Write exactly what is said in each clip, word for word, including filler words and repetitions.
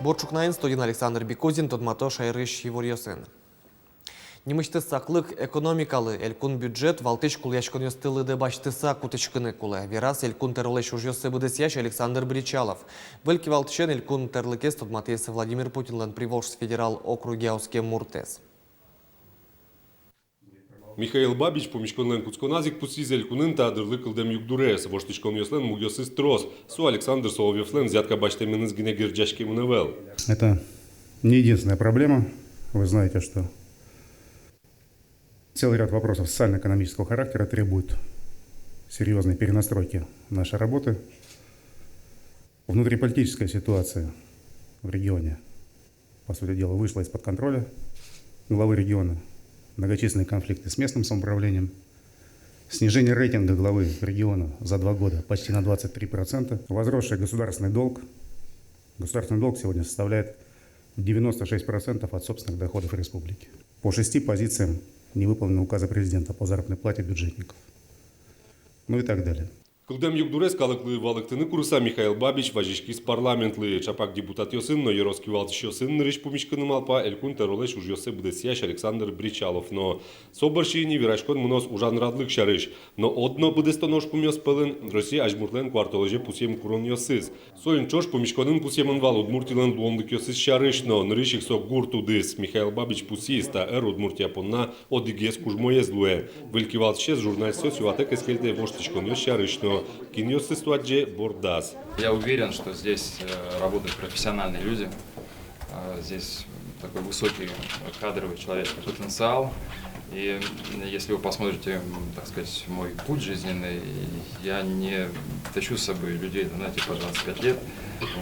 Бур ӵукнаен, студиын Александр Бекузин, тодмато шаерысь иворъёсын. Нимысьтыз саклык экономикалы. Элькун бюджет валтӥсь кулэяськонъёсты лыдэ басьтыса кутӥськыны кулэ, вераз элькун тӧролэсь ужъёссэ быдэсъясь Александр Бречалов. Выль кивалтӥсен элькун тӧрлыкез тодматӥз Владимир Путинлэн Приволжск федерал округъя оскем муртэз. Михаил Бабич пумиськонлэн кутсконаз ик пусйиз элькунын та дырлы кылдэм югдурез. Воштӥськонъёслэн мугъёсыз трос. Со Александр Соловьёвлэн взятка басьтэменыз гинэ герӟаськемын ӧвӧл. Это не единственная проблема. Вы знаете, что целый ряд вопросов социально-экономического характера требует серьёзной перенастройки нашей работы. Внутриполитическая ситуация в регионе, по сути дела, вышла из-под контроля главы региона. Многочисленные конфликты с местным самоуправлением. Снижение рейтинга главы региона за два года почти на двадцать три процента. Возросший государственный долг. Государственный долг сегодня составляет девяносто шесть процентов от собственных доходов республики. По шести позициям не выполнены указы президента по заработной плате бюджетников. Ну и так далее. Кылдэм югдурез калыклы валэктыны курыса, Михаил Бабич вазиськиз парламентлы. Ӵапак депутатъёсын но ёрос кивалтӥсьёсын нырысь пумиськыны малпа элькун тӧролэсь ужъёссэ быдэсъясь Александр Бречалов но. Со бӧрсьы ини вераськон мыноз ужанрадлык сярысь. Но одно быдэстоно ужпумъёс пӧлын Россия азьмуртлэн куартолэзе пусъем куронъёсыз. Соин ӵош пумиськонын пусъемын вал Удмуртилэн луонлыкъёсыз сярысь но. Нырысь ик со гурт удыс. Михаил Бабич пусйиз, та ӧр Удмуртия понна одӥгез кужмоез луэ. Выль кивалтӥсез журналистъёс юатэк эскеризы воштӥськонъёс сярысь но, кинъёсыз туэ адӟе бордаз. Я уверен, что здесь э, работают профессиональные люди. А, Здесь такой высокий кадровый человеческий потенциал. И если вы посмотрите, м, так сказать, мой путь жизненный, я не тащу с собой людей, знаете, по двадцать пять лет.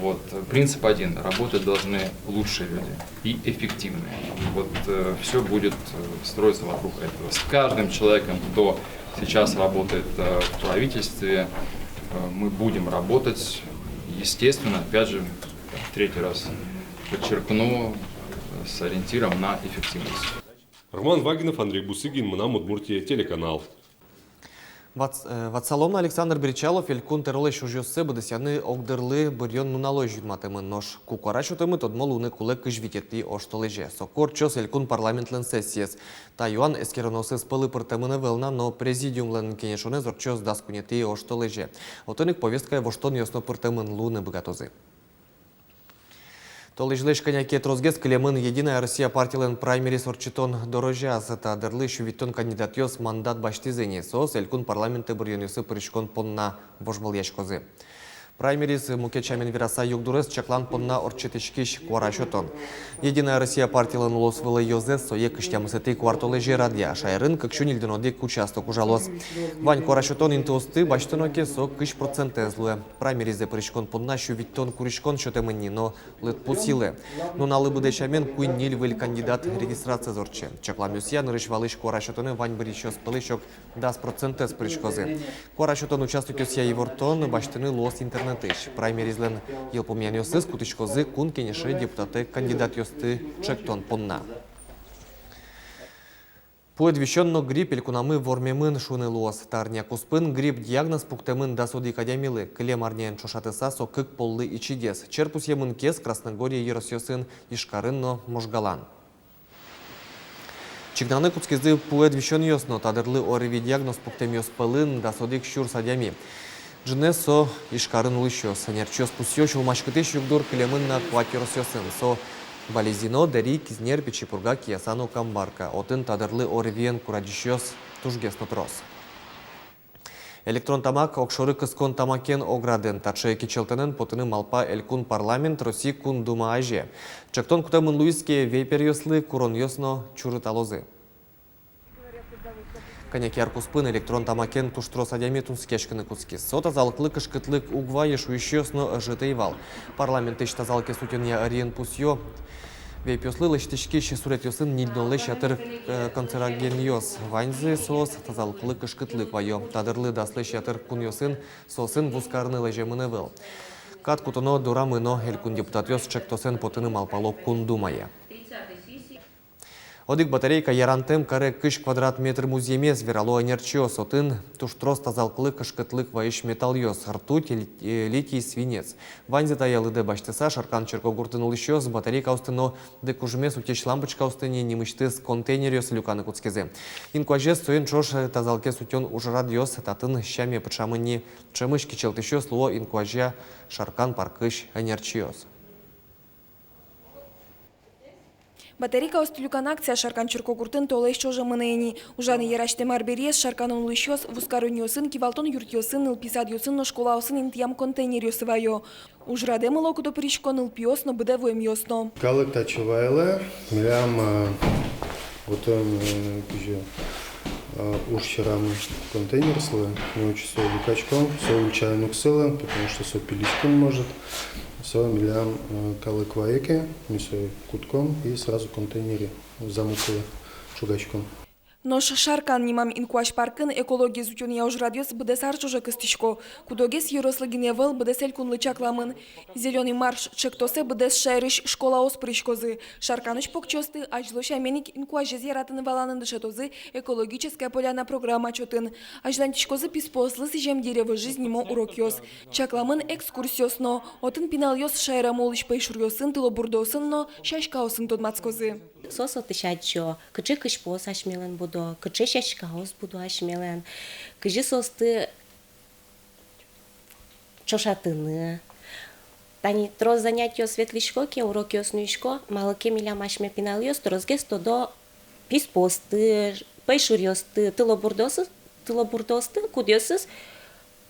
Вот, принцип один. Работать должны лучшие люди и эффективные. Вот все будет э, строиться вокруг этого. С каждым человеком, кто сейчас работает э, в правительстве, э, мы будем работать, естественно, опять же, третий раз подчеркну, э, с ориентиром на эффективность. Роман Вагинов, Андрей Бусыгин, «Мынам Удмуртие» телеканал. Ватс-, э, ватсалом на, Александр Бречалов элькун тӧролэсь ужъёссэ быдэсъяны огдырлы быръён нуналозь юнматэмын, нош ку куара сётэмын, тодмо луыны кулэ кызь витетӥ оштолэзе. Соку ортчоз элькун парламентлэн сессиез. Та юан эскеронъёсыз пӧлы пыртэмын ӧвӧл на, но президиумлэн кенешонэз ортчоз дас куинетӥ оштолэзе. Отын ик повесткае воштонъёс но пыртэмын, луыны быгатозы. Толэзьлэсь кӧня ке тросгес кылемын «Единая Россия» партилэн праймериз ортчытон дорозяз. Та дырлы сю витьтон кандидатъёс мандат басьтӥзы ни, соос элькун парламентэ быръёнъёсы пыриськон понна вожвылъяськозы. Праймериз, мукет сямен вераса, югдурез чаклан понна ортчытӥськись куара сётон. «Единая Россия» партилэн улосвылэ ёзэз сое кызь тямысэтӥ куартолэзе радъя. Шаерын кык сю ньыльдон одӥг участок ужалоз. Вань куара сётон интыосты басьтоно ке, со кызь процентэз луэ. Праймеризэ пыриськон понна сю витьтон куриськон сётэмын ни, но лыдпус йылэ. Нуналлы быдэ сямен куинь-ньыль выль кандидат регистрациез ортче. Чакламъёсъя, нырысь валысь куара сётонэ вань быръисьёс пӧлысь ог дас процентэз пыриськозы. Куара сётон участокъёсъя ивортон басьтыны луоз интернетысь. Праймеризлэн йылпумъянъёсыз кутӥськозы Кун Кенеше депутатэ кандидатъёсты ӵектон понна. Пуэд висён но грипп элькунамы вормемын, шуыны луоз. Та арня куспын грипп диагноз пуктэмын дас одӥг адямилы. Кылем арняен ӵошатыса, со кык поллы ичигес. Чер пусъемын ке, Красногорье ёросъёсын, Ижкарын но Можгалан. Чигнаны кутскизы пуэд висёнъёс но. Та дырлы ОРВИ диагноз пуктэмъёс пӧлын дас одӥг сюрс адями. Ӝыны со Ижкарын улӥсьёс. Ӧнерчиос пусъё, сюлмаськытӥсь югдур кылемын на куать ёросъёсын. Со Балезино, Дэри, Кизнер, Пичи Пурга, Кияса но Камбарка. Отын та дырлы ОРВИен курадӟисьёс тужгес но трос. Электрон тамак огшоры кыскон тамакен оградын. Таӵе кичӧлтонэн потыны малпа Элькун парламент Россия Кун Дума азе. Ӵектон кутэмын луиз ке, вейперъёслы куронъёс но чурыталозы. Кӧня ке ар куспын электрон тамакен туж трос адями тунсыкъяськыны кутскиз. Со тазалыклы кышкытлык уг вае, шуисьёс но ӧжыт ӧй вал. Парламентысь тазалыкез утёнъя ӧриын пусъё: вейпъёслы лэсьтӥськись суретъёсын ньыльдонлэсь ятыр, э, канцерогенъёс. Ваньзы соос тазалыклы кышкытлык ваё. Та дырлы даслэсь ятыр кунъёсын соосын вузкарыны лэземын ӧвӧл. Кат кутоно дорамы но. Элькун депутатъёс ӵектосэн потыны малпало Кун Думае. Одӥг батарейка ярантэм каре кызь квадрат метр музъемез, верало ӧнерчиос. Отын туж трос тазалыклы кышкытлык вайись металлъёс: ртуть, ли-, э, литий, свинец. Ваньзэ тае лыдэ басьтыса, Шаркан черкогуртын улӥсьёс батарейкаосты но дыкужмес утись лампочкаосты ни нимысьтыз контейнеръёсы люканы кутскизы. Инкуазез соин ӵош, э, тазалыкез утён ужрадъёс татын сяме пыӵамын ни. Ӵемысь кичӧлтӥсьёс луо инкуазья Шаркан паркысь ӧнерчиос. Батарейкаосты люкан акция Шаркан черкогуртын толэзь ӵоже мынэ ини. Ужаны ярасьтэм арбериез Шарканын улӥсьёс вузкаронъёсын, кивалтон юртъёсын, нылпи садъёсын но школаосын интыям контейнеръёсы вайо. Ужрадэ мыло-кыдо пырисько нылпиос но, быдэ вуэмъёс но. Калык татчы вайылэ, милям, э, вот, э, кызьы, э, уж сьӧрамы контейнеръёслы, ми отчы сое люкаськом, со ульчаын уг сылы, потому что со пилиськыны может. Со милям, э, калык вайе ке, ми сое кутком и сразу контейнере, замоклы ӵугаськом. Нош Шаркан нимам инкуазь паркын экологиез утёнъя ужрадъёс быдэс ар ӵоже кыстӥсько. Куд-огез ёрослы гинэ ӧвӧл, быдэс элькунлы чакламын. «Зелёный марш» ӵектосэ быдэс шаерысь школаос пыриськозы. Шарканысь покчиосты азьло сямен ик инкуазез яратыны-валаны дышетозы «Экологическая поляна» программа чотын. Азьлантӥськозы писпуослы сӥзем «Дерево жизни» нимо урокъёс. Чакламын экскурсиос но. Отын пиналъёс шаерамы улӥсь пӧйшуръёсын, тылобурдоосын но сяськаосын тодматскозы. Соос отысь адӟо, кыӵе кызьпуос асьмелэн будо, кыӵе сяськаос будо асьмелэн, кызьы соосты ӵошатыны. Тани трос занятиос ветлӥсько ке, урокъёс нуисько, малы ке милям асьме пиналъёс тросгес тодо писпуосты, пӧйшуръёсты, тылобурдоосты, тылобурдоосты, кудъёсыз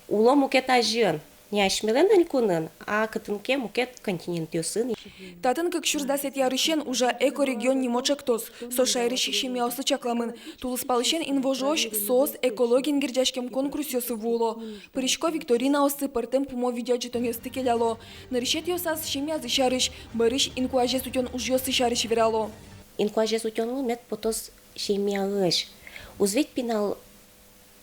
уло мукет азьын, не асьмелэн элькунын, а кытын ке мукет континентъёсын. Татын кык сюрс дасэтӥ арысен ужа «Экорегион» нимо ӵектос. Со шаерысь семьяослы чакламын. Тулыспалысен инвожоозь соос экологиен герӟаськем конкурсъёсы вуыло. Пырисько викторинаосы, пӧртэм пумо видеоотчётъёсты келяло. Нырысетӥосаз семьязы сярысь, бӧрысь инкуазез утён ужъёссы сярысь верало. Инкуазез утёнлы мед потоз семьяысь. Уз ведь пинал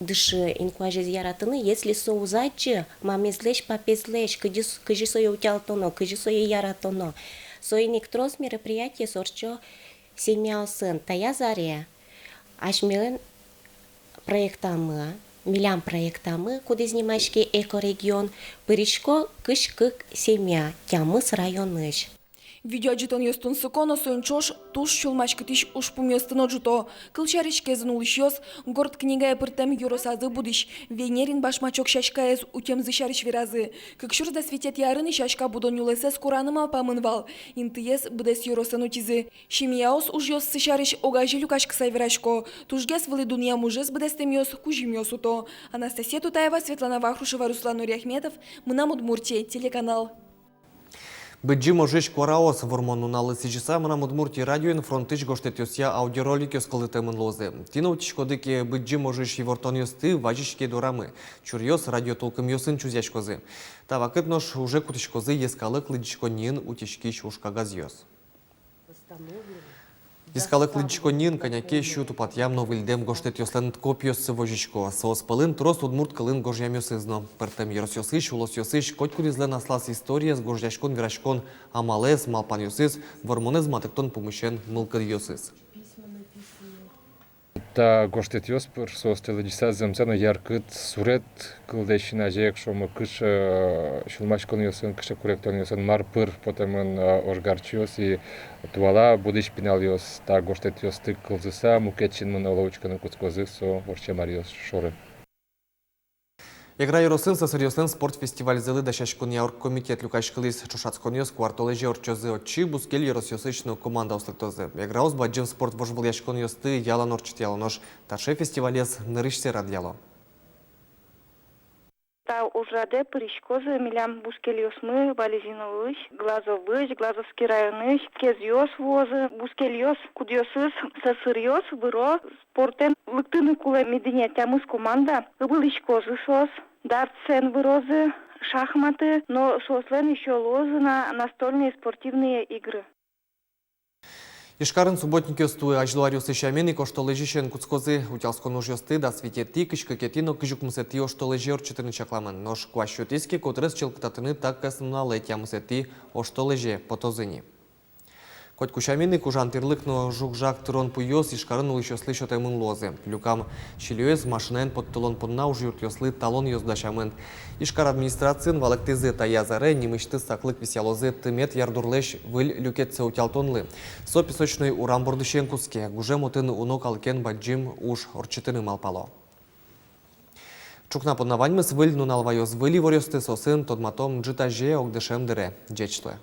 дышы инкуазез яратыны, если со уз адӟы мамезлэсь, папезлэсь, кызьы с-, кызьы сое утялтоно, кызьы сое яратоно. Соин ик трос мероприятиос ортчо семьяосын. Таяз аре асьмелэн проектамы, милям проектамы, кудӥз нимаське «Экорегион», пырисько кызь кык семья тямыс районысь. Видеоотчётъёс тунсыко но, соин ӵош туж сюлмаськытӥсь ужпумъёсты но ӝуто. Кылсярысь, Кезын улӥсьёс горд книгае пыртэм ёросазы будӥсь, Венерин башмачок сяськаез утемзы сярысь веразы. Кык сюрс дас витетӥ арын сяська будон нюлэсэз кураны малпамын вал. Интыез быдэс ёросэн утизы. Семьяос ужъёссы сярысь огазе люкаськыса верасько. Тужгес вылӥ дунъям ужез быдэстэмъёс кузьымъёс уто. Анастасия Тутаева, Светлана Вахрушева, Руслан Нуриахметов, «Мынам Удмуртие» телеканал. Быдӟым ожысь куараос. Вормон нуналлы сӥзьыса «Мынам Удмуртие» радиоын фронтысь гожтэтъёсъя аудиороликъёс кылдытэмын луозы. Тӥ но утиськоды ке Быдӟым ожысь ивортонъёсты, вазиське дорамы. Чуръёс радиотулкымъёсын чузъяськозы. Та вакыт нош уже кутӥськозы йӧскалык лыдӟиськонниын утиськись ужкагазъёс. Йӧскалык лыдӟиськонниын кӧня ке сю тупатъям но выльдэм гожтэтъёслэн копиоссы возисько. Соос пӧлын трос удмурт кылын гожъямъёсыз но. Пӧртэм ёросъёсысь, улосъёсысь котькудӥзлэн аслаз историез, гожъяськон-вераськон амалэз, малпанъёсыз, вормонэз матыктон пумысен мылкыдъёсыз. Та гожтэтъёс пыр соосты лыдӟыса, зэмзэ но яркыт суред кылдэ, син азе ик шуомы, кыӵе, э, сюлмаськонъёсын, кыӵе куректонъёсын, мар пыр потэмын, э, ожгарчиос, и туала будӥсь пиналъёс та гожтэтъёсты кылзыса мукет синмын оло учкыны кутскозы со ортчем аръёс шоры. Эгра ёросын сӧсыръёслэн спорт фестивальзылы дасяськонъя оргкомитет люкаськылӥз. Ӵошатсконъёс куартолэзе ортчозы. Отчы бускель ёросъёсысь но командаос лыктозы. Эграос бадӟым спорт вожвылъяськонъёсты ялан ортчытъяло, нош таӵе фестивалез нырысьсэ радъяло. Та ужрадэ пыриськозы милям бускельёсмы Балезинолысь, Глазовысь, Глазовский районысь, Кезъёс вуозы, бускельёс, кудъёсыз сӧсыръёс, выро. Спортэн лыктыны кулэ ми дыне тямыс команда, ыбылӥськозы соос, дартсэн вырозы, шахматы, но соослэн ещё луозы на настольные спортивные игры. Ижкарын субботникъёс туэ азьло аръёсы сямен ик оштолэзьысен кутскозы. Утялскон ужъёсты дас витетӥ, кызь кыкетӥ но кызь укмысэтӥ оштолэзе ортчытыны чакламын. Нош куазь сётӥз ке, котырез чылкытатыны та кӧснуналэ, тямысэтӥ оштолэзе, потозы ни. Котьку сямен ик, ужан тирлык но жуг-жаг тырон пуйёс Ижкарын улӥсьёслы сётэмын луозы. Люкам сильёез машинаен поттылон понна ужъюртъёслы талонъёс дасямын. Ижкар администрациын валэктӥзы: таяз аре нимысьтыз саклык висъялозы тымет ярдурлэсь выль люкетсэ утялтонлы. Со Песочной урам бордысен кутске. Гужем отын уно калыкен бадӟым уж ортчытыны малпало. Ӵукна понна ваньмыз. Выль нунал ваёз выль иворъёсты, соосын тодматом ӝытазе огдышем дыре. Ӟеч луэ.